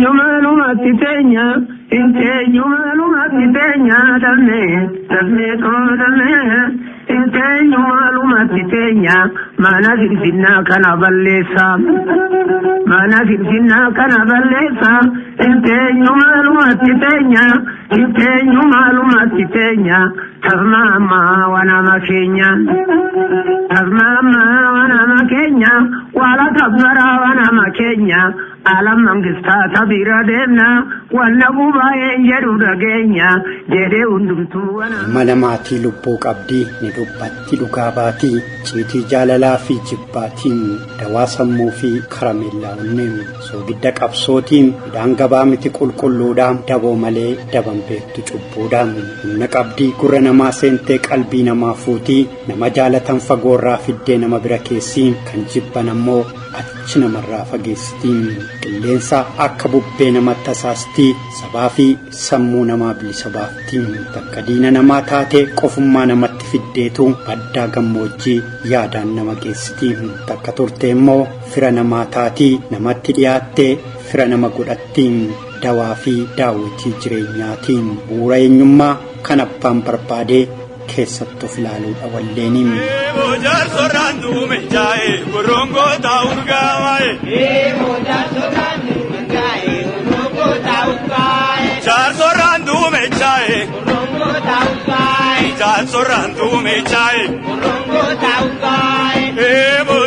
Inteenyu maalumatti teenya, inteenyu maalumatti teenya dhabnee, dhabnee toodhabnee. Inteenyu maalumatti teenya, mana finfinnaa kana balleessa. Mana finfinnaa kana balleessa. Inteenyu maalumatti teenya, inteenyu maalumatti teenya. Tasmaamaa wanama keenya. Tasmaamaa wanama keenya. Wala kabbaraa wanama keenya. Alam mangistaata bira deemna. Wanna gubaa'een jedhu dhageenya. Jedhee hundumtuu wana. Mana maatii lubbuu qabdii ni dubbatti dhugaa baatii ciitii jaalalaa fi jibbaatiin dawaa sammuu fi karameellaa onneen soogidda qabsootiin midhaan gabaa miti qulqulluudhaan daboo malee daban beektu cubbuudhaan humna qabdii gurra namaa seentee qalbii namaa fuutii nama jaalatan fagoorraa fiddee nama bira keessii kan jibban ammoo achi namarraa fageessitii qilleensa akka bubbee namatti tasaastii sabaa fi sammuu namaa bilisa baafti. Takka diina namaa taatee qofummaa namatti fiddeetu baddaa gammoojjii yaadaan nama geessiti. Takka turte immoo fira namaa taatii namatti dhiyaattee fira nama godhatti. Dawaa fi daawwitii jireenyaati. Bu'uura eenyummaa kan abbaan barbaadee keessatti of ilaaluudha walleeni. Jaarsorraan duume jaa'e gorongoo urgaa'e. Jaarsorraan duume jaa'e. Jaarsorraan duume jaa'e.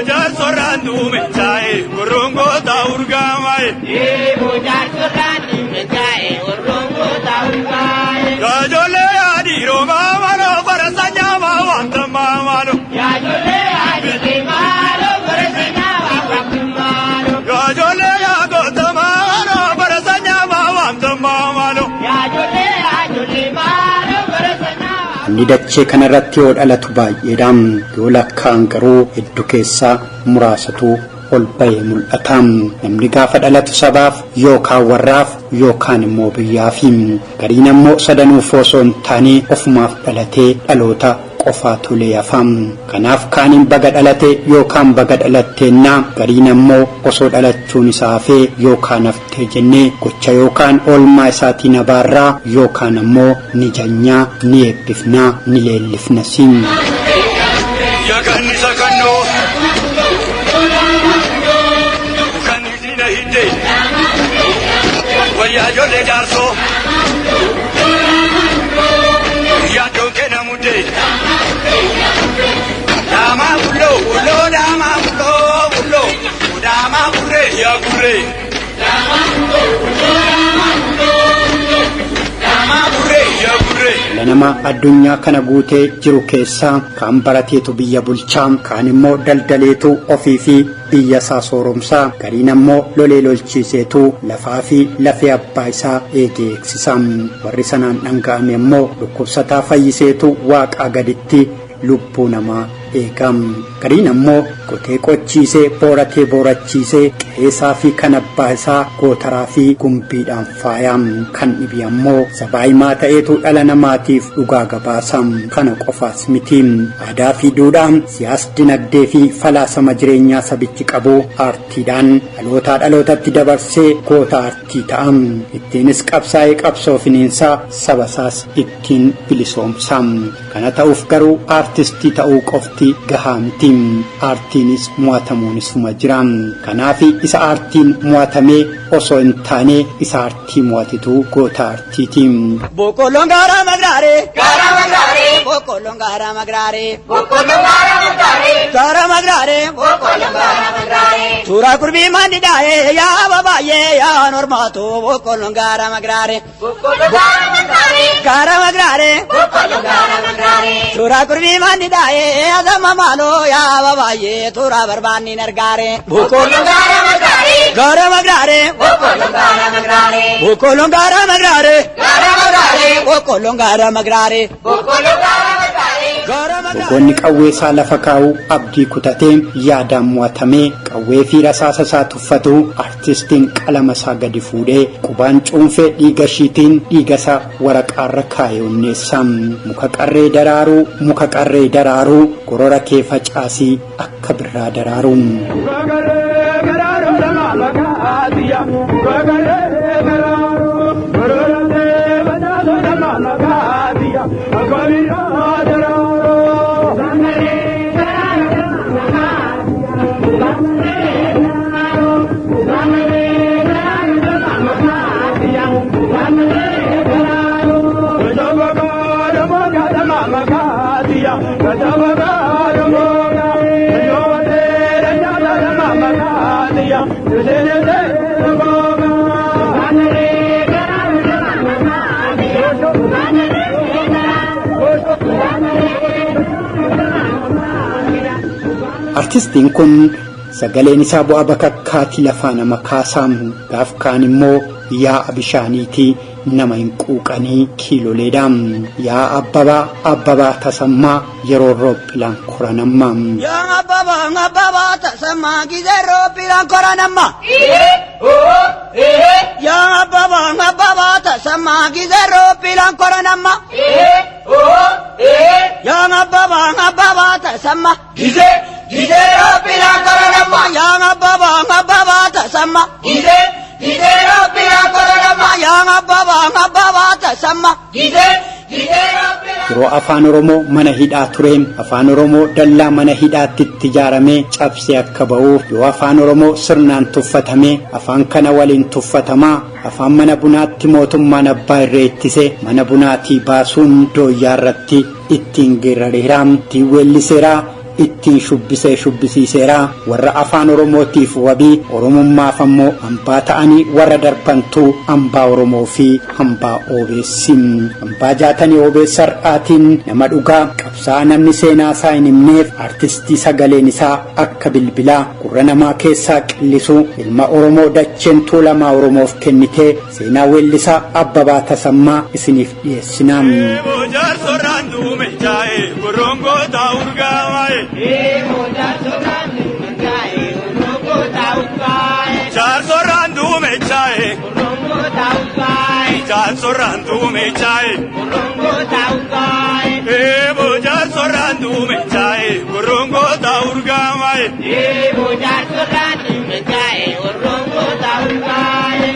Jaarsorraan duume jaa'e gorongoo urgaa'e. Ijoollee yaadii roomaa maaloo farasa nyaamaa wanta maaloo. Ijoollee yaagota maaloo farasa nyaamaa wanta maaloo. Namni dachee kanarratti yoo dhalatu baay'eedha. Yoo lakkaa'an garuu hedduu keessaa muraasatu ol bahee mul'ata. Namni gaafa dhalatu sabaaf yookaan warraaf yookaan immoo biyyaafi. Gariin ammoo sadanuuf osoo hin taane ofumaaf dhalatee dhaloota qofaa tolee hafa. Kanaaf kaaniin baga dhalate yookaan baga dhalatteennaa gariin ammoo osoo dhalachuun isaa hafee yookaan haftee jennee gocha yookaan oolmaa isaatiin abaarraa yookaan ammoo ni janyaa ni eebbifnaa ni leellifnas. Yakanni sakannoo. Kan na hidde. Wayyaa ijoollee jaarsoo. Yaaddoon kenna muddee. Daamaa bulloo bulloo daamaa bulloo bulloo. Daamaa burree yaa burree. Daamaa burree yaa burree. Dhala namaa addunyaa kana guutee jiru keessaa kaan barateetu biyya bulchaa, kaan immoo daldaleetu ofii fi biyya isaa sooromsaa, gariin ammoo lolee lolchiiseetu lafaa fi lafee abbaa isaa eegee eegsisa. Warri sanaan dhanga'ame ammoo dhukkubsataa fayyiseetu waaqaa gaditti lubbuu namaa eega. Gariin ammoo qotee qochiisee, booratee boorachiisee, qe'eesaa fi kan abbaa isaa gootaraa fi gumbiidhaan faaya. Kan dhibi ammoo sabaa himaa ta'eetu dhala namaatiif dhugaa gabaasa. Kana qofaas miti. Aadaa fi duudhaa, siyaas dinagdee fi falaasama jireenyaa sabichi qabu aartiidhaan dhalootaa dhalootatti dabarsee goota aartii ta'a. Ittiinis qabsaa'ee qabsoo finiinsaa saba isaas ittiin bilisoomsa. Kana ta'uuf garuu aartistii ta'uu qofti gahaa miti. Aartiinis mo'atamuunis suma jira. Kanaaf isa aartiin mo'atamee osoo hin taane isa aartii mo'atetu goota aartiiti. Boqqolloon gaara magraaree. Gaara magraaree. Boqqolloon gaara magraaree. Boqqolloon gaara magraaree. Gaara magraaree. Boqqolloon gaara magraaree. Suuraa kurbii manni daa'ee yaa babaayee yaa normaatu boqqolloon gaara magraaree. Boqqolloon gaara magraaree. Gaara magraaree. Boqqolloon gaara magraaree. Suuraa kurbii manni daa'ee azama maaloo yaa babaayee suuraa barbaanni argaaree. Boqqolloon gaara magraaree. Gaara magraaree. Boqqolloon gaara magraaree. Boqqolloon gaara magraaree. Gaara magraaree. Boqqolloon gaara magraaree. Boqqolloon gaara magraaree. Gaara magraaree. Goonni qawwee isaa lafa kaa'uu abdii kutatee yaadaan mo'atamee qawwee fi rasaasa isaa tuffatu aartistiin qalama isaa gadi fuudhee qubaan cuunfee dhiiga ishiitiin dhiiga isaa waraqaarra kaa'ee onneessa. Muka qarree daraaruu muka qarree daraaruu gorora kee facaasii akka birraa daraaru. Artistiin kun sagaleen isaa bu'aa bakakkaati lafaa nama kaasaa, gaaf kaan immoo yaa'a bishaaniitii nama hin quuqanii kiiloleedha. Yaa Abbabaa Abbabaa Tasammaa yeroo roophilaan koranamma. Yaa Abbabaa Abbabaa Tasammaa gizee roophilaan koranamma. Yaa Abbabaa Abbabaa Tasammaa gizee roophilaan koranamma. Yaa Abbabaa Abbabaa Tasammaa Gizee gizee roophilaan koranamma. Yaa Abbabaa Abbabaa Tasammaa Gizee gizee roophilaan koranamma. Yaa Abbabaa Abbabaa Tasammaa Gizee gizee roophilaan. Yeroo afaan Oromoo mana hidhaa ture, afaan Oromoo dallaa mana hidhaatti itti ijaaramee cabsee akka ba'uuf, yoo afaan Oromoo sirnaan tuffatame afaan kana waliin tuffatamaa, afaan mana bunaatti mootummaan abbaa irree ittise mana bunaatii baasuun dooyyaa irratti ittiin geerareera, ittiin weelliseera, ittiin shubbisee shubbisiiseera. Warra afaan Oromootiif wabii, Oromummaaf ammoo hambaa ta'anii warra darbantu hambaa Oromoo fi hambaa Oobeessi. Hambaa jaatanii Oobeessa har'aatiin nama dhugaa qabsaa'aa namni seenaa isaa hin himneef, artistii sagaleen isaa akka bilbilaa gurra namaa keessaa qillisu, ilma Oromoo dacheen Tuulamaa Oromoof kennite, seenaa weellisaa Abbabaa Tasammaa isiniif dhiyeessina. Jaarsorraan duume jaa'e gorongoo urgaa'e. Jaarsorraan duume jaa'e. Jaarsorraan duume jaa'e. Eeboo jaarsorraan duume jaa'e gorongoo urgaa'e.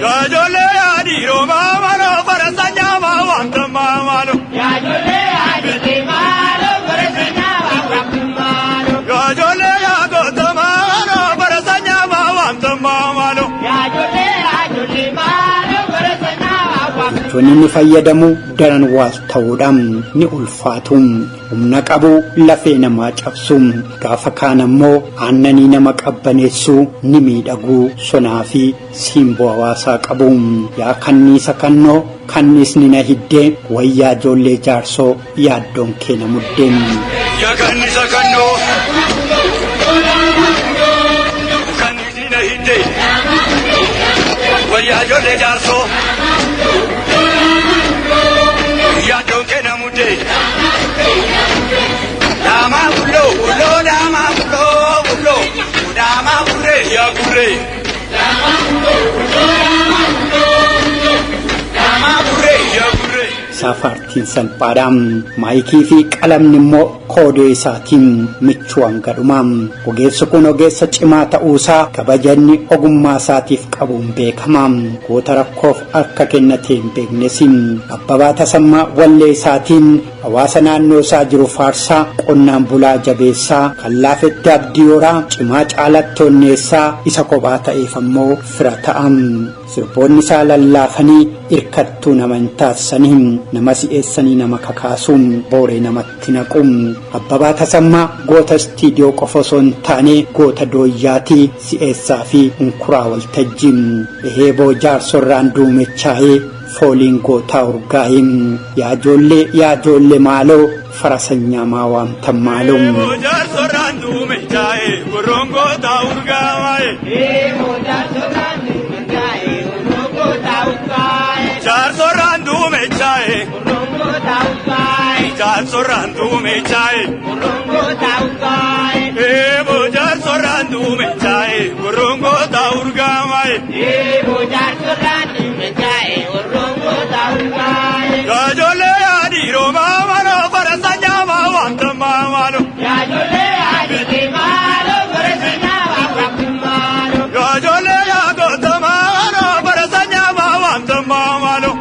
Yaajolee yaadhiiroo maamaloo farasa nyaamaa wanta maamaloo. Yaajolee yaagota maaloo farasa nyaamaa wanta maamaloo. Jechoonni inni fayyadamu daran waal ta'uudha, ni ulfaatu, humna qabu, lafee namaa cabsu, gaafa kaan ammoo aannanii nama qabbaneessu, ni miidhagu, sonaa fi simboo hawaasaa qabu. Yaa kanniisa kannoo kanniisni na hiddee, wayyaa ijoollee jaarsoo yaaddoon kee na muddee. Yaa kannisa kannoo kannisni na hidde, wayyaa ijoollee jaarsoo yaaddoon kee na mudde. Daamaa bulloo bulloo daamaa bulloo bulloo daamaa burree yaa burree. Daamaa burree yaa burree. Isaaf aartiin salphaadha. Maayikii fi qalamni immoo koodee isaatiin michuu hangadhuma. Ogeessi kun ogeessa cimaa ta'uusaa kabajanni ogummaa isaatiif qabuun beekama. Goota rakkoof harka kennatee hin beeknes. Abbabaa Tasammaa wallee isaatiin hawaasa naannoo isaa jiru faarsaa, qonnaan bulaa jabeessaa, kan laafetti abdii horaa, cimaa caalatti onneessaa, isa kophaa ta'eef ammoo fira ta'a. Sirboonni isaa lallaafanii hirkattuu nama hin taasisanii, nama si'eessanii nama kakaasu, booree namatti naqu. Abbabaa Tasammaa goota istiidiyoo qofa osoo hin taane goota dooyyaatii, si'eessaa fi unkuraa waltajjii. Eheeboo jaarsorraan duumechaa'ee fooliin gootaa urgaa'ee. Yaa ijoollee yaa ijoollee maaloo farasanyaa maa waamtan maaloo. Eeboo jaarsorraan duume jaa'e gorongoo urgaa'e. Jaarsorraan duume jaa'e. Jaarsorraan duume jaa'e. Eeboo jaarsorraan duume jaa'e gorongoo urgaa'e. Yaajolee yaadhiiroo maamaloo farasa nyaamaa wanta maamaloo. Yaajolee yaagota maaloo farasa nyaamaa wanta maamaloo.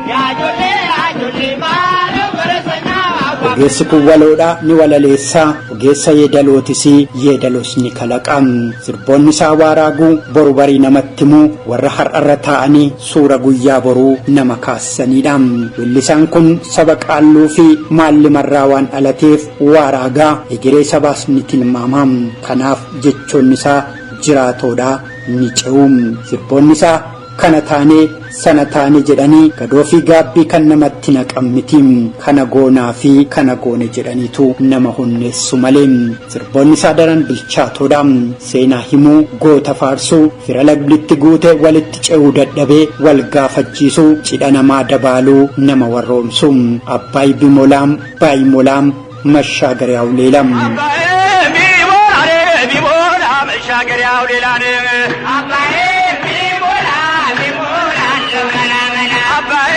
Ogeessi kun waloodhaa ni walaleessaa. Ogeessa yeedalootis, yeedaloos ni kalaqa. Sirboonni isaa waaraaguu boru barii namatti himuu, warra har'arra taa'anii suura guyyaa boruu nama kaasisanidha. Weellisaan kun saba qaalluu fi maallimarraa waan dhalateef waaraagaa egeree sabaas ni tilmaama. Kanaaf jechoonni isaa jiraatoodha, ni ce'u. Sirboonni isaa kana taanee sana taane jedhanii gadoo fi gaabbii kan namatti naqan miti. Kana goonaa fi kana goone jedhaniitu nama honneessu malee. Sirboonni isaa daran bilchaatoodha. Seenaa himuu, goota faarsuu, fira lagditti guute walitti ce'uu dadhabee wal gaafachiisuu, cidha namaa dabaaluu, nama warroomsu. Abbaay bimolaam baayimolaam mashaagariyaw leelam. መሻገሪያው ሌላ ነው። አባዬ ቢሞላ ቢሞላ አባዬ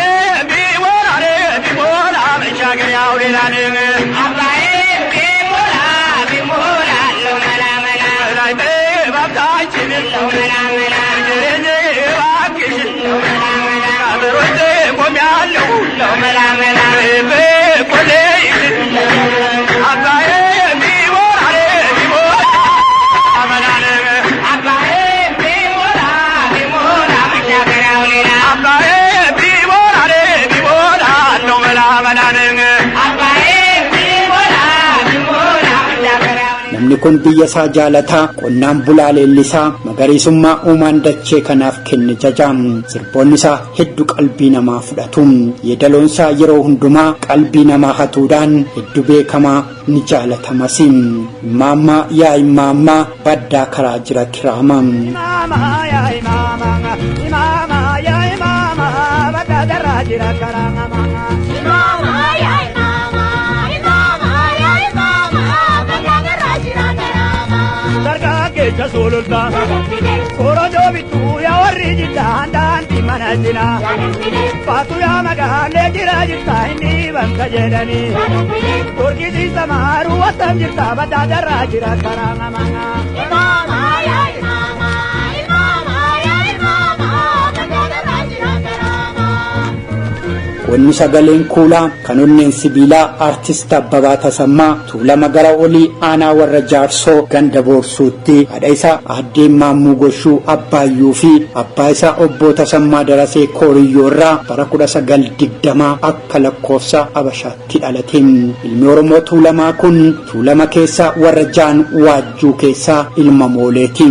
ቢሞላ ቢሞላ መሻገሪያው ሌላ ነው። አባዬ ቢሞላ ቢሞላ ላይ ባብታችን እባክሽ አብሮት ቆሜያለሁ በቆሌ አባዬ ቢሞላ ቢሞላ Namni kun biyya isaa jaalataa, qonnaan bulaa leellisaa, magariisummaa uumaan dachee kanaaf kenne jaja. Sirboonni isaa hedduu qalbii namaa fudhatu. Yeedaloon isaa yeroo hundumaa qalbii namaa hatuudhaan hedduu beekamaa, ni jaalatamas. Imaammaa yaa imaammaa, baddaa karaa jira kiraama. Imama ya imama, imama ya imama, badda jira karaa. Imama ya imama, imama ya imama, badda jira karama. Dargaggeessa sulultaa korojoo bittuu yaa warri jiddaa daandii mana cinaa faatu yaa magaalee jira jirtaa inni banka jedhanii gorgisiisa maaruu attam jirtaa baddaa darraa jira karaa mamaa. Imama ya imama, imama ya imama, badda jira karama. Wanni sagaleen kuulaa kan onneen sibiilaa Aartist Abbabaa Tasammaa Tuulama gara olii aanaa warra Jaarsoo ganda Boorsuutti haadha isaa Aaddee Maammuu Goshuu Abbaayyuu fi abbaa isaa Obbo Tasammaa Darasee Kooriyyoo irraa bara 1920 akka lakkoofsa Abashaatti dhalate. Ilmi Oromoo Tuulamaa kun Tuulama keessaa warra jaan waajjuu keessaa ilma mooleeti.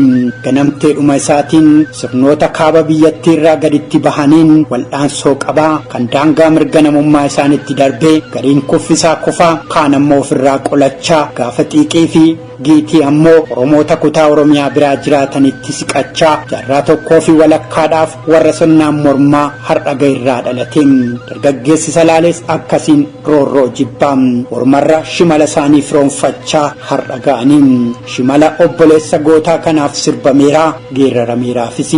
Ganamteedhuma isaatiin sirnoota kaaba biyyattii irraa gaditti bahaniin wal'aansoo qabaa kan daangaa mirga namummaa isaanitti darbee gariin kuffisaa kufaa, kaan ammoo ofirraa qolachaa, gaafa xiiqii fi giitii ammoo Oromoota kutaa Oromiyaa biraa jiraatanitti siqachaa jaarraa tokkoo fi walakkaadhaaf warra sirnaan mormaa har'a ga'irraa dhalate. Dargaggeessi Salaalees akkasiin roorroo jibbaa ormarra shimala isaanii firoonfachaa har'a ga'anii. Shimala obboleessa gootaa kanaaf sirbameeraa geerrarameeraafis.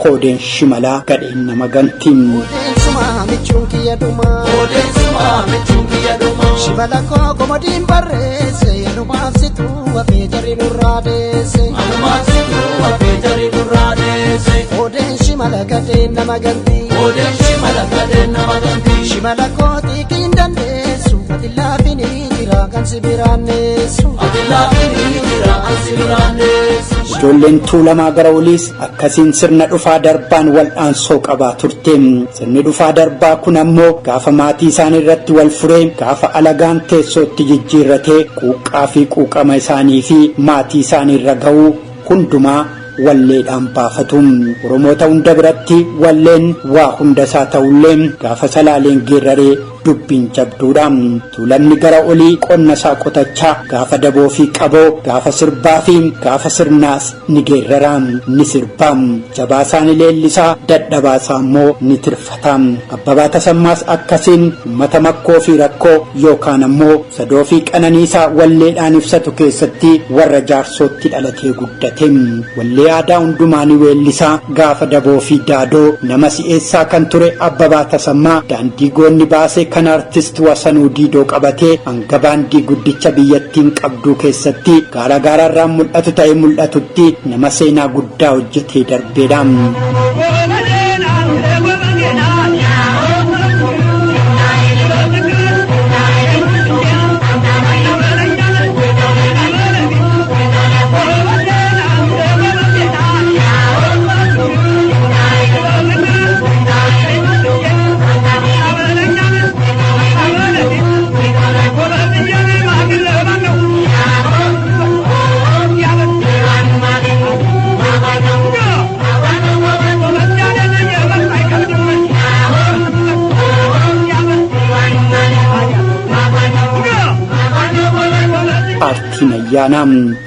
Koodeen shimalaa gadheen nama ganti. Odeessuma michuun kiyya dhumaa. Odeessuma michuun kiyya dhumaa. Shimala koo komodiin barreesse, anumaaf situu hafee jarri nurraa deesse. Anumaaf situu hafee jarri nurraa deesse. Odeen shimala gadheen nama ganti. Odeen shimala gadheen nama ganti. Shimala koo xiiqiin dandeessu, ati laafinii jira kan si biraan neessu. Ati laafinii jira kan si biraan neessu. Ijoolleen Tuulamaa gara oliis akkasiin sirna dhufaa darbaan wal'aansoo qabaa turte. Sirni dhufaa darbaa kun ammoo gaafa maatii isaanii irratti wal furee, gaafa alagaan teessootti jijjiirratee quuqqaa fi quuqama isaanii fi maatii isaanii irra ga'uu hundumaa walleedhaan baafatu. Oromoota hunda biratti walleen waa hunda isaa ta'ullee gaafa Salaaleen geerraree dubbiin jabduudha. Tuulamni gara olii qonna isaa qotachaa gaafa daboo fi qaboo, gaafa sirbaa fi gaafa sirnaas ni geerrara, ni sirba. Jabaa isaa ni leellisaa, dadhabaa isaa immoo ni tirfata. Abbabaa Tasammaas akkasiin uummata makkoo fi rakkoo yookaan ammoo sadoo fi qananiisaa walleedhaan ibsatu keessatti warra Jaarsootti dhalatee guddate. Wallee aadaa hundumaa ni weellisaa. Gaafa daboo fi daadoo nama si'eessaa kan ture Abbabaa Tasammaa daandii goonni baase kan Artist Wasanuu Diidoo qabatee hanga baandii guddicha biyyattiin qabduu keessatti gaara gaararraan mul'atu ta'ee mul'atutti nama seenaa guddaa hojjetee darbeedha. Aartiin ayyaana.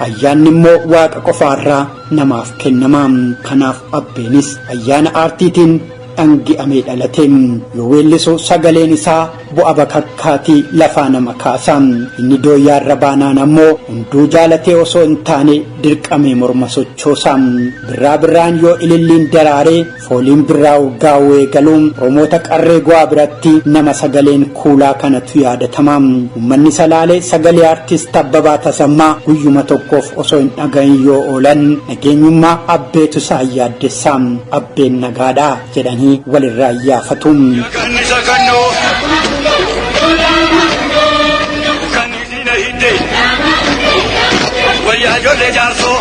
Ayyaanni immoo Waaqa qofaarraa namaaf kennama. Kanaaf Abbeenis ayyaana aartiitiin dhangi'amee dhalate. Yoo weellisu sagaleen isaa bu'a bakakkaatii lafaa nama kaasa. Inni dooyyaarra baanaan ammoo hunduu jaalatee osoo hin taane dirqamee morma sochoosa. Birraa birraan yoo ililliin daraaree fooliin birraa urgaa'uu eegalu Oromoota qarree Go'aa biratti nama sagaleen kuulaa kanatu yaadatama. Uummanni Salaalee sagalee Artist Abbabaa Tasammaa guyyuma tokkoof osoo hin dhagahin yoo oolan nageenyummaa Abbeetu isaan yaaddessa. Abbeen nagaadha jedhanii walirraa iyyaafatu. Kannisa kannoo. Kannisi na hidde. Wayyaa ijoollee jaarsoo.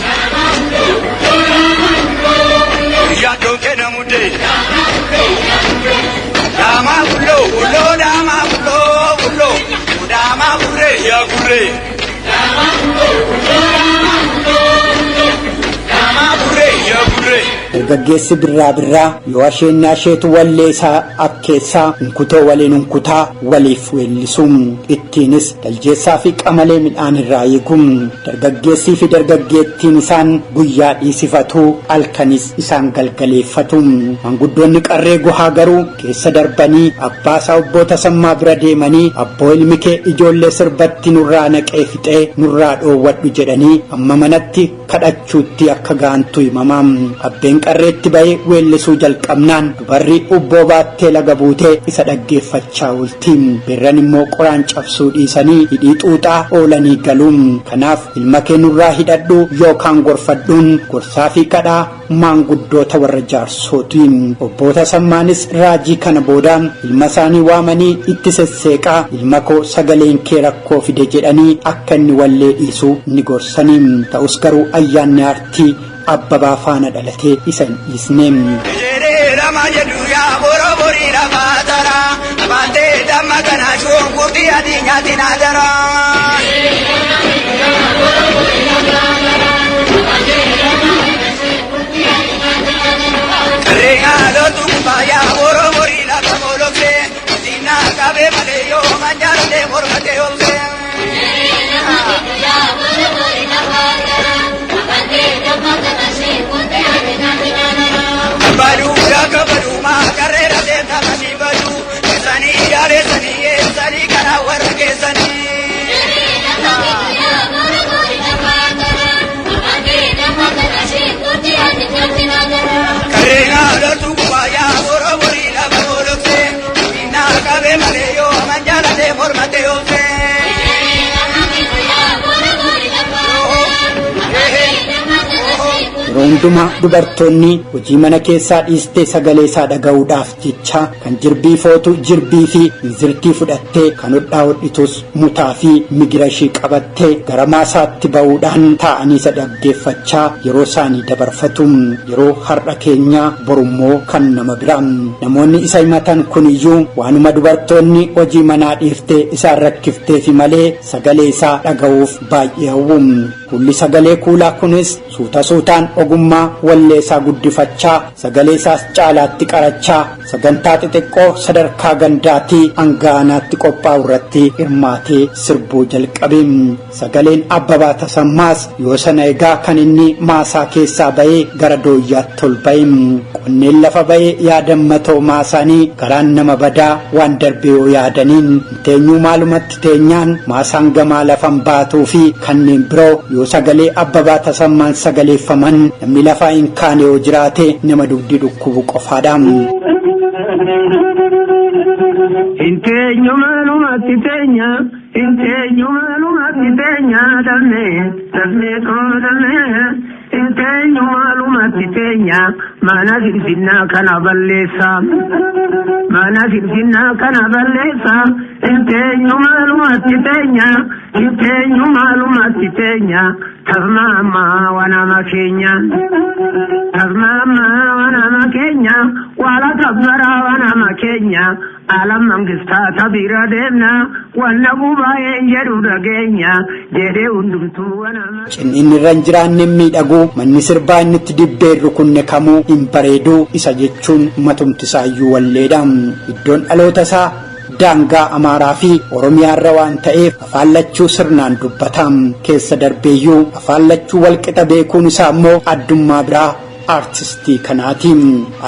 Yaaddoon kee na mudde. Daamaa bulloo bulloo daamaa bulloo bulloo. Daamaa burree yaa burree. Daamaa burree yaa burree. Dargaggeessi birraa birraa yoo asheenni asheetu wallee isaa akkeessaa unkutoo waliin unkutaa waliif weellisu. Ittiinis daljeessaa fi qamalee midhaan irraa eegu. Dargaggeessii fi dargaggeettiin isaan guyyaa dhiisifatu, halkanis isaan galgaleeffatu. Maanguddoonni qarree Gohaa garuu keessa darbanii abbaasaa Obboo Tasammaa bira deemanii abboo ilmi kee ijoollee sirbatti nurraa naqee fixee nurraa dhoowwadhu jedhanii amma manatti kadhachuutti akka ga'antu himama. Abbeen qarreetti ba'ee weellisuu jalqabnaan dubarri ubboo baattee laga buutee isa dhaggeeffachaa oolti. Beerran immoo qoraan cabsuu dhiisanii hidhii xuuxaa oolanii galu. Kanaaf ilma kee nurraa hidhadhu yookaan gorfadhuun gorsaa fi kadhaa maanguddoota warra jaarsooti. Obbo Tasammaanis raajii kana booda ilma isaanii waamanii itti sesseeqaa ilma koo sagaleen kee rakkoo fide jedhanii akka inni wallee dhiisu ni gorsani. Ta'us garuu ayyaanni aartii Abbabaa faana dhalatee isa hin dhiisne. Jedhee lama jedhu yaa boroo borii lafaa taraa baatee damma kana shunkurtii adii nyaati naa daraa. Qarree loltu faayaa boroo borii lafa molokse diinaa qabee malee yoo manjaalatee mormatee obsee. Baduu akka baduu maa qarreera deemta masii baduu keessanii yaaleessanii eessanii karaa warra keessanii. Qarree loltu faayaa boroo borii lafa molokse diinaa qabee malee yoo manjaalatee mormatee obsee. Yeroo hundumaa dubartoonni hojii mana keessaa dhiistee sagalee isaa dhaga'uudhaaf jecha kan jirbii footu jirbii fi inzirtii fudhattee kan hodhaa hodhitus mutaa fi migira ishii qabattee gara maasaatti ba'uudhaan taa'anii isa dhaggeeffachaa yeroo isaanii dabarfatu. Yeroo har'a keenyaa borummoo kan nama biraa. Namoonni isa himatan kuniyyuu waanuma dubartoonni hojii manaa dhiiftee isaan rakkifteefi malee sagalee isaa dhaga'uuf baay'ee hawwu. Kuulli sagalee kuulaa kunis suuta suutaan ogummaa wallee isaa guddifachaa, sagalee isaas caalaatti qarachaa, sagantaa xixiqqoo sadarkaa gandaatii hanga aanaatti qophaa'u irratti hirmaatee sirbuu jalqabe. Sagaleen Abbabaa Tasammaas yoo sana egaa kan inni maasaa keessaa ba'ee gara dooyyaatti ol ba'e. Qonneen lafa ba'ee yaadammatoo maasaanii garaan nama badaa waan darbe yoo yaadaniin teenyuu maalumatti teenyaan maasaan gamaa lafan baatuu fi kanneen biroo yoo sagalee Abbabaa Tasammaan sagaleeffaman namni lafaa hin kaane yoo jiraate nama dugdi dhukkubu qofaadha. Hin teenyu maalumatti teenya, hin teenyu maalumatti teenya, dafnee dafnee qoodamee. Hin teenyu maalumatti teenya, mana finfinnaa kana balleessa. Mana finfinnaa kana balleessa. Hin teenyu maalumatti teenya, hin teenyu maalumatti teenya, tasmaamaa wanama keenya. Tasmaamaa wanama keenya, waala tabbaraa wanama keenya. Alam mangistaata bira deemna, wanna gubaa'een jedhu dhageenya, jedhee hundumtuu wanama. Cinni irra hin jiraanne hin miidhagu, manni sirbaa inni itti dibbee hin rukunne kamuu hin bareedu isa jechuun matumti isaayyuu walleedha. Iddoon dhaloota isaa Daangaa Amaaraa fi Oromiyaarra waan ta'eef afaan lachuu sirnaan dubbata. Keessa darbeeyyuu afaan lachuu walqixa beekuun isaa immoo addummaa biraa aartistii kanaati.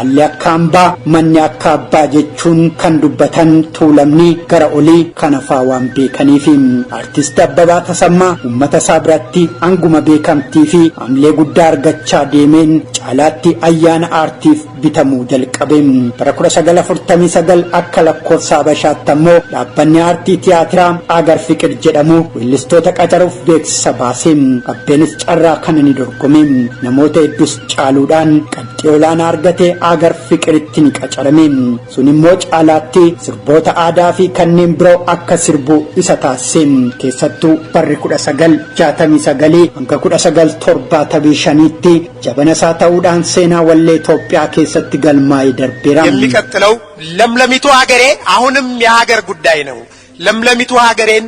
Alli akka hambaa, manni akka abbaa jechuun kan dubbatan Tuulamni gara olii kana faa waan beekaniifi. Aartist Abbabaa Tasammaa uummata isaa biratti hanguma beekamtii fi hamilee guddaa argachaa deemeen caalaatti ayyaana aartiif bitamuu jalqabe. Bara 1949 akka lakkoofsa Habashaatti ammoo dhaabbanni aartii tiyaatiraa Agar Fiqir jedhamu weellistoota qacaruuf beeksisa baase. Abbeenis carraa kana ni dorgome. Namoota hedduus caaluudhaan qabxii olaanaa argatee Agar Fiqiritti ni qacarame. Sun immoo caalaatti sirboota aadaa fi kanneen biroo akka sirbu isa taasise. Keessattuu barri 1969 hanga 1975tti jabana isaa ta'uudhaan seenaa wallee Itoophiyaa keessatti galmaa'ee darbeera. የሚቀጥለው ለምለሚቱ ሀገሬ አሁንም የሀገር ጉዳይ ነው። ለምለሚቱ ሀገሬን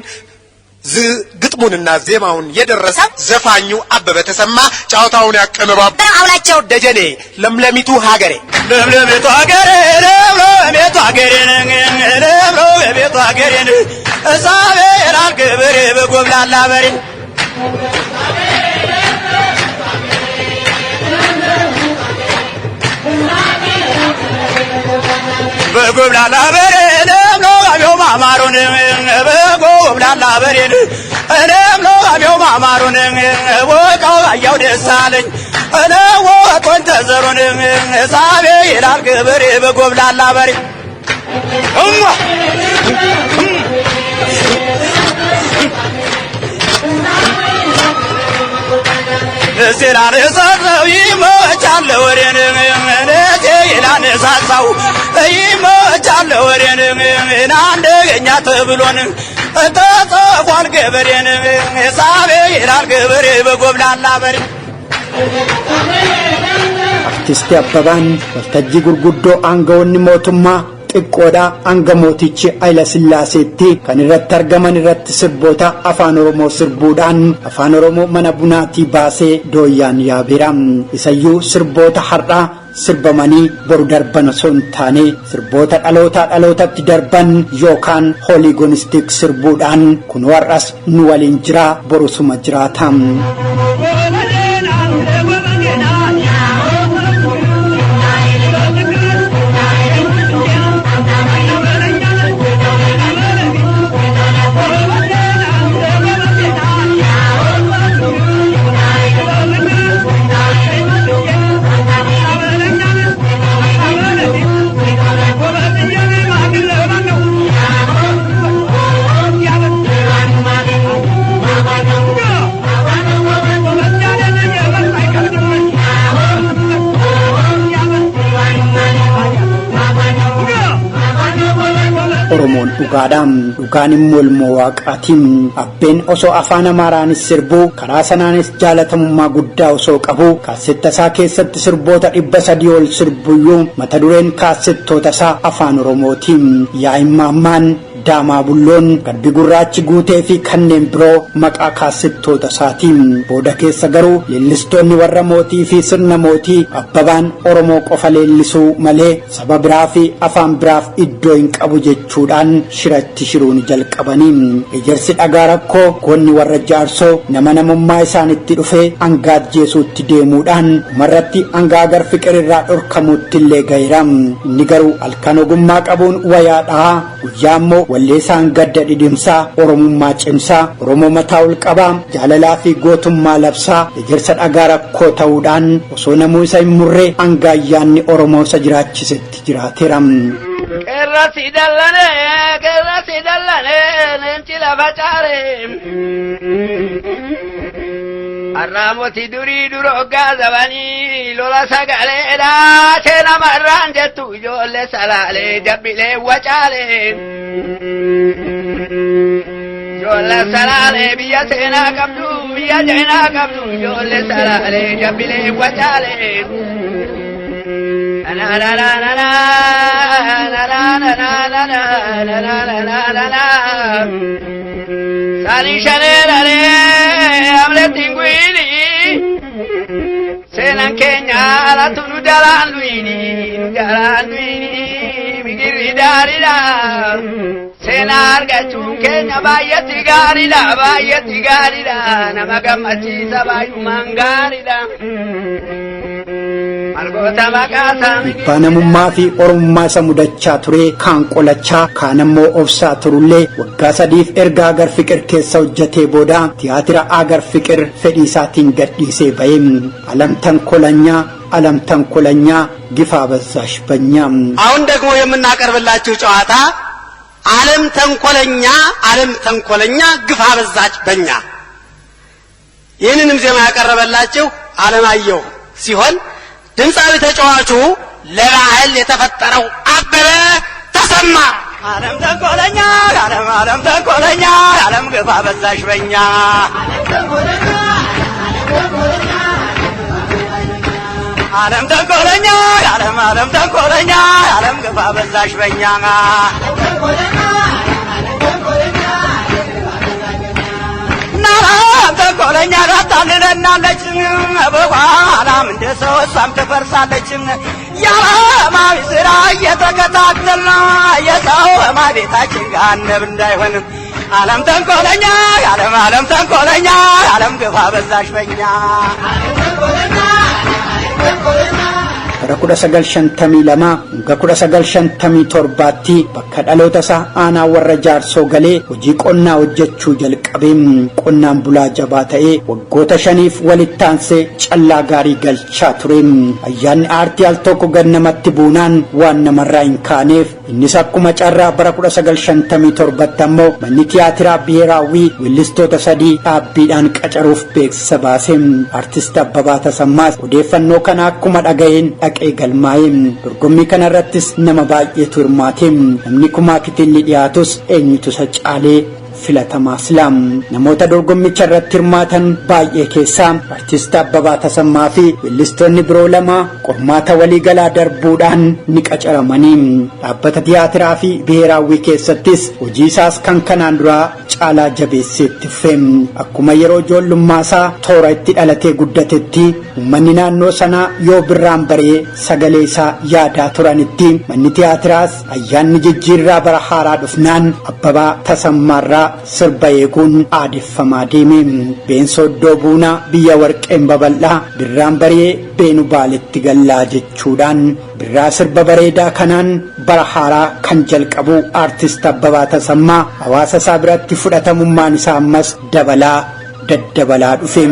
ግጥሙንና ዜማውን የደረሰ ዘፋኙ አበበ ተሰማ፣ ጨዋታውን ያቀነባበረ አውላቸው ደጀኔ። ለምለሚቱ ሀገሬ። ለምለሚቱ ሀገሬ፣ ለምለሚቱ ሀገሬ፣ ለምለሚቱ ሀገሬ፣ እሳቤ ይላል ገበሬ በጎብላላ በሬ። በጎብላላ በሬ ለምለሚው ማማሩን፣ በጎብላላ በሬ ለምለሚው ማማሩን፣ ወቃው አያው ደስ አለኝ እኔ ወቆን ተዘሩን፣ ሳቤ ይላል ገበሬ በጎብላላ በሬ። እማ ሲላነሳሳው ይመቻል ወሬን፣ ሲላነሳሳው ይመቻል ወሬን፣ አንደኛ ተብሎን ተጽፏል ገበሬን፣ ሳቤ ይላል ገበሬ በጎብላላ በሬ። Artisti Abbabaan waltajjii gurguddoo aangawoonni mootummaa xiqqoodhaa hanga mootichi Hayila Sillaaseetti kan irratti argaman irratti sirboota afaan Oromoo sirbuudhaan afaan Oromoo mana bunaatii baasee dooyyaan yaabeera. Isayyuu sirboota har'aa sirbamanii boru darban osoo hin taane, sirboota dhalootaa dhalootatti darban yookaan hooligonistik sirbuudhaan kun har'as nu waliin jira, borusuma jiraata. Oromoon dhugaadha. Dhugaan immoo ilmoo waaqaatiin. Abbeen osoo afaan Amaaraanis sirbuu, karaa sanaanis jaalatamummaa guddaa osoo qabu, kaassetta isaa keessatti sirboota 300 ol sirbuyyuu mata dureen kaassettoota isaa afaan Oromootiin. Yaa'immaammaan, Daamaa Bulloon, Garbi Gurraachi Guutee fi kanneen biroo maqaa kaassettoota isaatiin. Booda keessa garuu leellistoonni warra mootii fi sirna mootii Abbabaan Oromoo qofa leellisuu malee saba biraa fi afaan biraaf iddoo hin qabu jechuudhaan shiratti shiruun jalqabanii. Ejersi dhagaa rakkoo goonni warra Jaarsoo nama namummaa isaanitti dhufee hanga ajjeesuutti deemuudhaan dhumarratti hanga Agar Fiqir irraa dhorkamuutti illee gaheera. Inni garuu halkan ogummaa qabuun wayaa dhahaa, guyyaa immoo walleessaan gadda dhidhimsaa, Oromummaa cimsaa, Oromoo mataa ol qabaa, jaalalaa fi gootummaa labsaa, ejersa dhagaa rakkoo ta'uudhaan osoo namuu isa hin murree hanga ayyaanni Oromoo isa jiraachisetti jiraateera. Qeerransi dallane, qeerransi dallane, leenci lafa caare. Arraamoti durii duroggaa zabanii lola sagaleedha seenamarraan jettu ijoollee Salaalee jabbilee wacaalee. Ijoollee Salaalee biyya seenaa qabdu, biyya seenaa qabdu, ijoollee Salaalee jabbilee wacaalee. Na na na na na na na na na na na na na na na na. Sani shaneerare amletiin guyini, seenaan keenya alatu nu jalaan luyini, nu jalaan luyini, migirri daariidha. Seenaa argachuun keenya baay'eetti gaariidha baay'eetti gaariidha nama gammachiisa baay'umaan gaariidha. Margoota maqaa isaa Dhiibbaa namummaa fi Oromummaa isa mudachaa ture kaan qolachaa kaan ammoo obsaa turullee waggaa sadiif erga Agar Fiqir keessa hojjetee booda tiyaatira Agar Fiqir fedhii isaatiin gadhiisee ba'e. Alam Tankolanyaa Alam Tankolanyaa Gifaa Bazzaash Banyaa. አሁን ደግሞ የምናቀርብላችሁ ጨዋታ ዓለም ተንኮለኛ ዓለም ተንኮለኛ ግፍ አበዛች በኛ። ይህንንም ዜማ ያቀረበላችሁ አለማየሁ ሲሆን ድምፃዊ ተጫዋቹ ለባህል የተፈጠረው አበበ ተሰማ። ዓለም ተንኮለኛ ዓለም ዓለም ተንኮለኛ ዓለም ግፍ አበዛሽ በኛ። ዓለም ተንኮለኛ ዓለም ዓለም ተንኮለኛ ዓለም ግፍ አበዛሽ በኛ። ናም ተንኮለኛ ታታልለናለች በኋላም እንደ ሰው እሷም ትፈርሳለች። የዓለማዊ ስራ እየተከታተልን የሰው ቤታችን ገሃነም እንዳይሆን ዓለም ተንኮለኛ ዓለም ዓለም ተንኮለኛ ዓለም ግፍ አበዛሽ በኛ። Bara 1952 hanga 1957tti bakka dhaloota isaa aanaa Warra Jaarsoo galee hojii qonnaa hojjechuu jalqabe. Qonnaan bulaa jabaa ta'ee waggoota shaniif walitti aansee callaa gaarii galchaa ture. Ayyaanni aartii al tokko gad namatti buunaan waan namarraa hin kaaneef innis akkuma carraa bara 1957tti ammoo manni tiyaatiraa Biheeraawwii weellistoota sadii dhaabbiidhaan qacaruuf beeksisa baase. Artist Abbabaa Tasammaas odeeffannoo kana akkuma dhaga'een dhaqee galmaa'e. Dorgommii kana irrattis nama baay'eetu hirmaate. Namni kumaa kitilli dhiyaatus eenyutu isa caalee filatamaa silaa. Namoota dorgommicha irratti hirmaatan baay'ee keessaa Artist Abbabaa Tasammaa fi weellistoonni biroo lama qormaata waliigalaa darbuudhaan ni qacaramanii. Dhaabbata tiyaatiraa fi biheeraawwii keessattis hojii isaas kan kanaan duraa caalaa jabeessee itti fufe. Akkuma yeroo ijoollummaa isaa toora itti dhalatee guddatetti uummanni naannoo sanaa yoo birraan baree sagalee isaa yaadaa turanitti manni tiyaatiraas ayyaanni jijjiirraa bara haaraa dhufnaan Abbabaa Tasammaarraa sirba eeguun aadeffamaa deeme. Been Sooddoo Buunaa biyya warqeen babal'aa birraan baree beenu baaletti gallaa jechuudhaan birraa sirba bareedaa kanaan bara haaraa kan jalqabu Artist Abbabaa Tasammaa hawaasa isaa biratti fudhatamummaan isaa ammas dabalaa daddabalaa dhufe.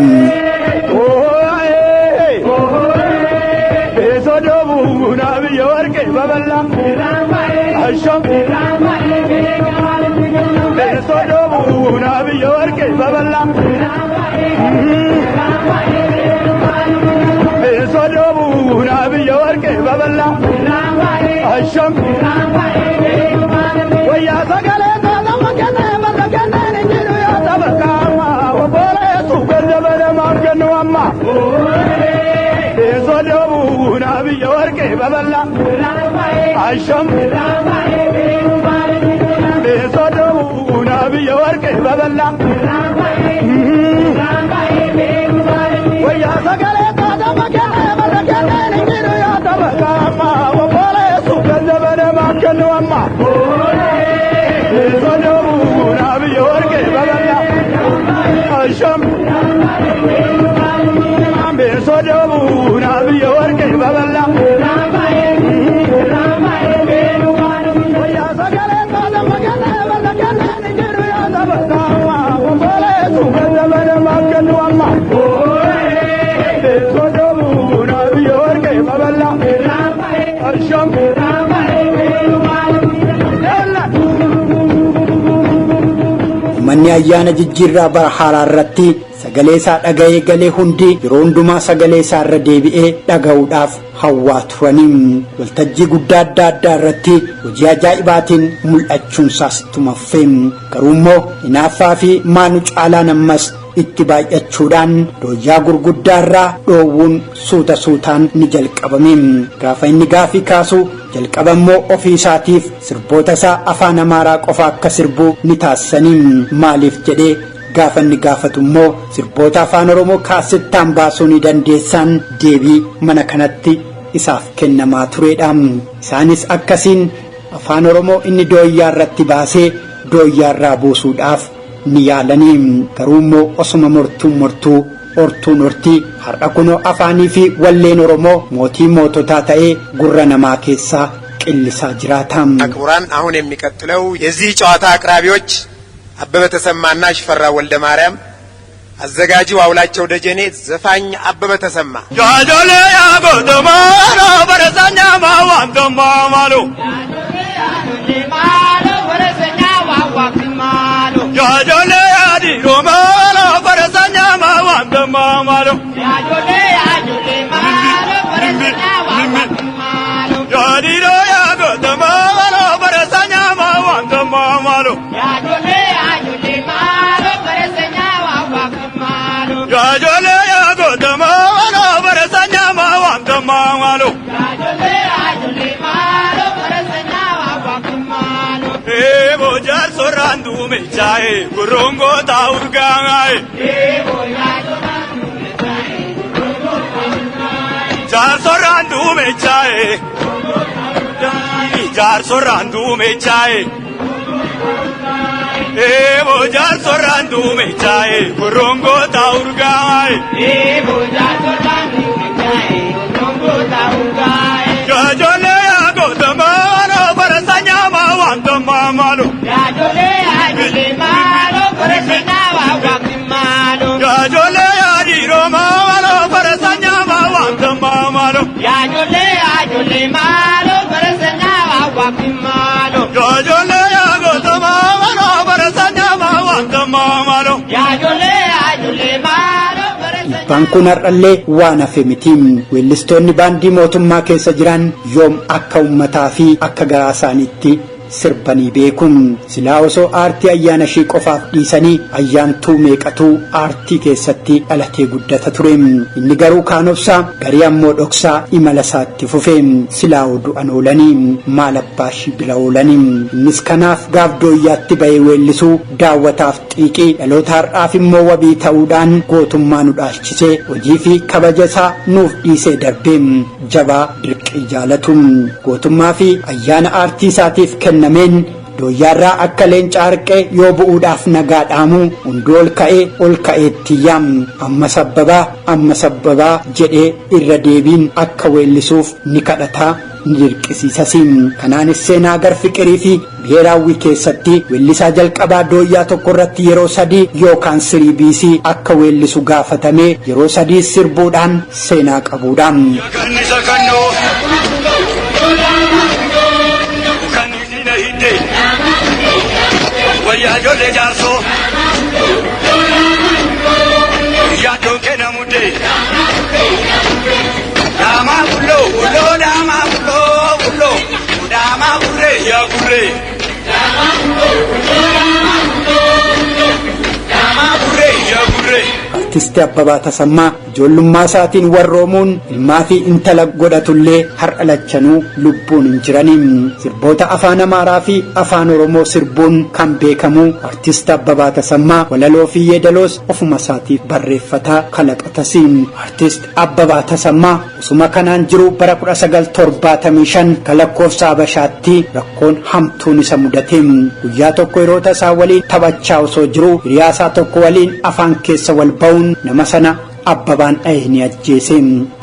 Manni ayyaana jijjiirraa bara haaraa irratti sagalee isaa dhaga'ee galee hundi yeroo hundumaa sagalee isaa irra deebi'ee dhaga'uudhaaf hawwaa turanii. Waltajjii guddaa adda addaa irratti hojii ajaa'ibaatiin mul'achuun isaas ittuma fufe. Garuu immoo hinaaffaa fi maanu caalaan ammas itti baay'achuudhaan dooyyaa gurguddaa irraa dhoowwuun suuta suutaan ni jalqabame. Gaafa inni gaafii kaasu jalqaba immoo ofii isaatiif sirboota isaa afaan Amaaraa qofa akka sirbu ni taasisanii. Maaliif jedhee gaafa inni gaafatu immoo sirboota afaan Oromoo kaassettaan baasuu ni dandeessaan deebii mana kanatti isaaf kennamaa turedha. Isaanis akkasiin Afaan Oromoo inni dooyyaa irratti baasee dooyyaa irraa buusuudhaaf ni yaalanii. Garuu immoo osuma mortuun mortuu hortuun hortii har'a kunoo afaanii fi walleen Oromoo mootii moototaa ta'ee gurra namaa keessaa qillisaa jiraata. ክቡራን አሁን የሚቀጥለው የዚህ ጨዋታ አቅራቢዎች አበበ ተሰማና ሽፈራው ወልደ ማርያም፣ አዘጋጁ አውላቸው ደጀኔ፣ ዘፋኝ አበበ ተሰማ። Jaajolee yaa gootummaa barasanyaa maawaan maalo. Jaajolee yaa dhiiroo maalo barasanyaa maawaan maalo. Jaadhiiroo yaa gootummaa barasanyaa maawaan maalo. Jaajolee yaa gootummaa barasanyaa maawaan maalo. Eebo jaarsorraan duume chaaye gurrongoo taa'urgaaye. Jaarsorraan duume chaaye. Jaarsorraan duume chaaye. Eebo jaarsorraan duume chaaye gurrongoo taa'urgaaye. Jaajolee yaa gootummaa barasanyaa maawaan maalo. Jaajolee yaa dhiiroo maalo barasanyaa maawaan maalo. Jaajolee yaa gootummaa barasanyaa maawaan maalo. Dhiibbaan kun har'allee waan hafe miti. Weellistoonni baandii mootummaa keessa jiran yoom akka uummataa fi akka garaa isaaniitti sirbanii beeku. Silaa osoo aartii ayyaana ishii qofaaf dhiisanii ayyaantuu meeqatuu aartii keessatti dhalatee guddata ture. Inni garuu kaan obsaa garii ammoo dhoksaa imala isaatti fufe. Silaa du'an oolanii maal abbaa ishii bira oolanii. Innis kanaaf gaaf dooyyaatti bahee weellisuu daawwataaf xiiqii dhaloota har'aaf immoo wabii ta'uudhaan gootummaa nu dhaalchisee hojii fi kabaja isaa nuuf dhiisee darbee jabaa dirqii jaalatu. Gootummaa fi ayyaana aartii isaatiif kennameen dooyyaarraa akka leenca harqee yoo bu'uudhaaf nagaa dhaamu hunduu ol ka'ee ol ka'eetti yaam amma sabbabaa amma sabbabaa jedhee irra deebiin akka weellisuuf ni kadhataa ni dirqisiisas. Kanaanis seenaa gar fiqirii fi biheeraawwii keessatti weellisaa jalqabaa dooyyaa tokko irratti yeroo sadii yookaan sirii biisii akka weellisu gaafatamee yeroo sadii sirbuudhaan seenaa qabuudha. Kannisa kannoo. Kannisi na hidde. Wayyaa ijoollee jaarsoo. Yaaddoon kenna muddee. Daamaa bulloo bulloo daamaa bulloo bulloo daamaa burree yaa burree. Daamaa burree yaa burree. Artisti Abbabaa Tasammaa ijoollummaa isaatiin warroomuun ilmaa fi intala godhatullee har'a lachanuu lubbuun hin jirani. Sirboota afaan Amaaraa fi afaan Oromoo sirbuun kan beekamu Artist Abbabaa Tasammaa walaloo fi yeedaloos ofuma isaatiif barreeffataa kalaqatas. Artist Abbabaa Tasammaa osuma kanaan jiru bara 1975 kan lakkoofsa Habashaatti rakkoon hamtuun isa mudate. Guyyaa tokko yeroo tasaa waliin taphachaa osoo jiru hiriyaa isaa tokko waliin afaan keessa wal ba'uun nama sana Abbabaan dha'ee ni ajjeese.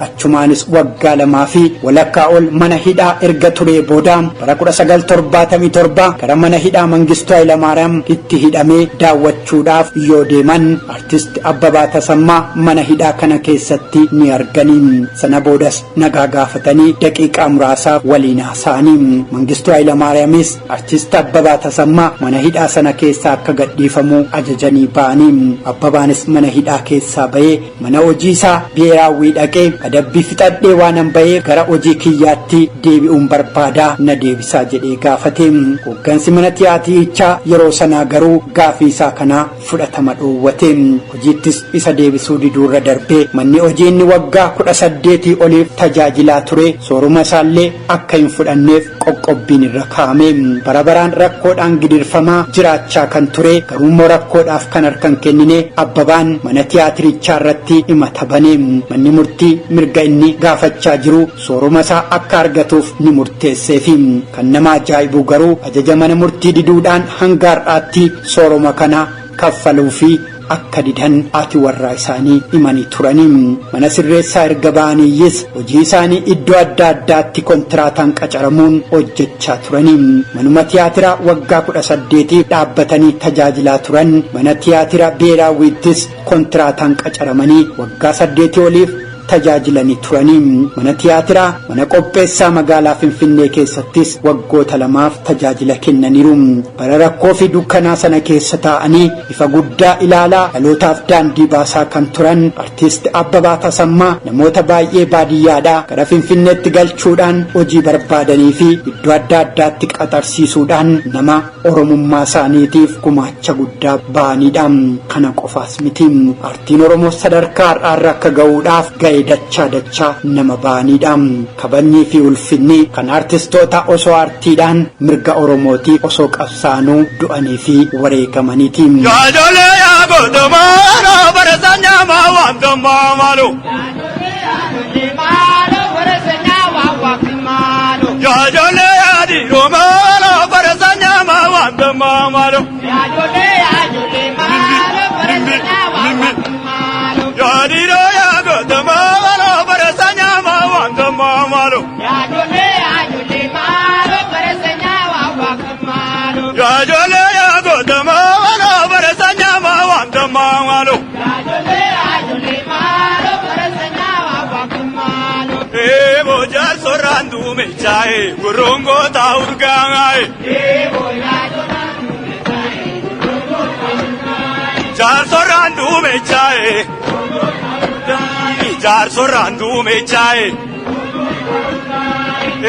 Achumaanis waggaa lamaa fi walakkaa ol mana hidhaa erga turee booda bara 1977 gara mana hidhaa Mangistuu Hayilamaariyaam itti hidhamee daawwachuudhaaf yoo deeman Artist Abbabaa Tasammaa mana hidhaa kana keessatti ni argani. Sana boodas nagaa gaafatanii daqiiqaa muraasaaf waliin haasa'anii. Mangistuu Hayilamaariyaamis Artist Abbabaa Tasammaa mana hidhaa sana keessaa akka gadhiifamu ajajanii ba'anii. Abbabaanis mana hidhaa keessaa ba'ee mana hojii isaa biheeraawwii dhaqee adabbii fixadhee waanan ba'eef gara hojii kiyyaatti deebi'uun barbaadaa na deebisaa jedhee gaafate. Hooggansi mana tiyaatirichaa yeroo sanaa garuu gaafii isaa kanaa fudhatama dhoowwate. Hojiittis isa deebisuu diduurra darbee manni hojii inni waggaa 18 oliif tajaajilaa ture sooruma isaallee akka hin fudhanneef qoqqobbiin irra kaa'ame. Bara baraan rakkoodhaan gidirfamaa jiraachaa kan ture garuummoo rakkoodhaaf kan harka hin kennine Abbabaan mana tiyaatirichaa irratti himata bane. Manni murtii mirga inni gaafachaa jiru sooroma isaa akka argatuuf ni murteesseefi. Kan nama ajaa'ibu garuu ajaja mana murtii diduudhaan hanga har'aatti sooroma kana kaffaluufi akka didan haati warraa isaanii himanii turanii. Mana sirreessaa erga ba'aniiyyis hojii isaanii iddoo adda addaatti kontiraataan qacaramuun hojjechaa turanii. Manuma tiyaatiraa waggaa 18 dhaabbatanii tajaajilaa turan mana tiyaatira Beeraawwiittis kontiraataan qacaramanii waggaa 8 oliif tajaajilanii turanii. Mana tiyaatiraa mana qopheessaa magaalaa Finfinnee keessattis waggoota lamaaf tajaajila kennaniiru. Bara rakkoo fi dukkanaa sana keessa taa'anii ifa guddaa ilaalaa dhalootaaf daandii baasaa kan turan Artiist Abbabaa Tasammaa namoota baay'ee baadiyyaadhaa gara Finfinneetti galchuudhaan hojii barbaadanii fi iddoo adda addaatti qaxarsiisuudhaan nama Oromummaa isaaniitiif gumaacha guddaa ba'aniidha. Kana qofaas miti. Artiin Oromoo sadarkaa har'aarra akka ga'uudhaaf ga'ee dachaa dachaa nama ba'aniidha. Kabajnii fi ulfinni kan artistoota osoo artiidhaan mirga Oromootiif osoo qabsaanuu du'anii fi wareegamaniiti. Jaajolee yaa gootummaa bara sanyaa waan dammaa maalu. Jaajolee yaa dhiiroo maalo bara sanyaa waan dammaa maalu. Yaa dhiiroo yaa gootummaa bara sanyaa waan dammaa maalu. Jaajolee yaa gootummaa bara sanyaa waan dammaa maalu. Eebo jaarsorraan duume chaaye gurrongoo urgaaye. Jaarsorraan duume chaaye. Jaarsorraan duume chaaye.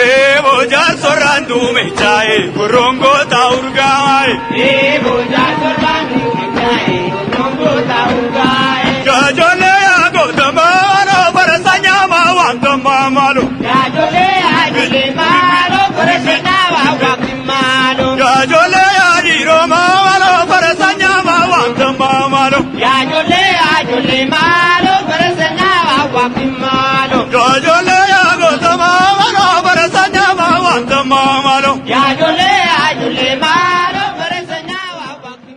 Eebo jaarsorraan duume chaaye gurrongoo urgaaye. Jaajolee yaa gootummaa bara sanyaa waan dammaa maalu. Jaajolee yaa dhiiroo maalo bara sanyaa waan dammaa maalu.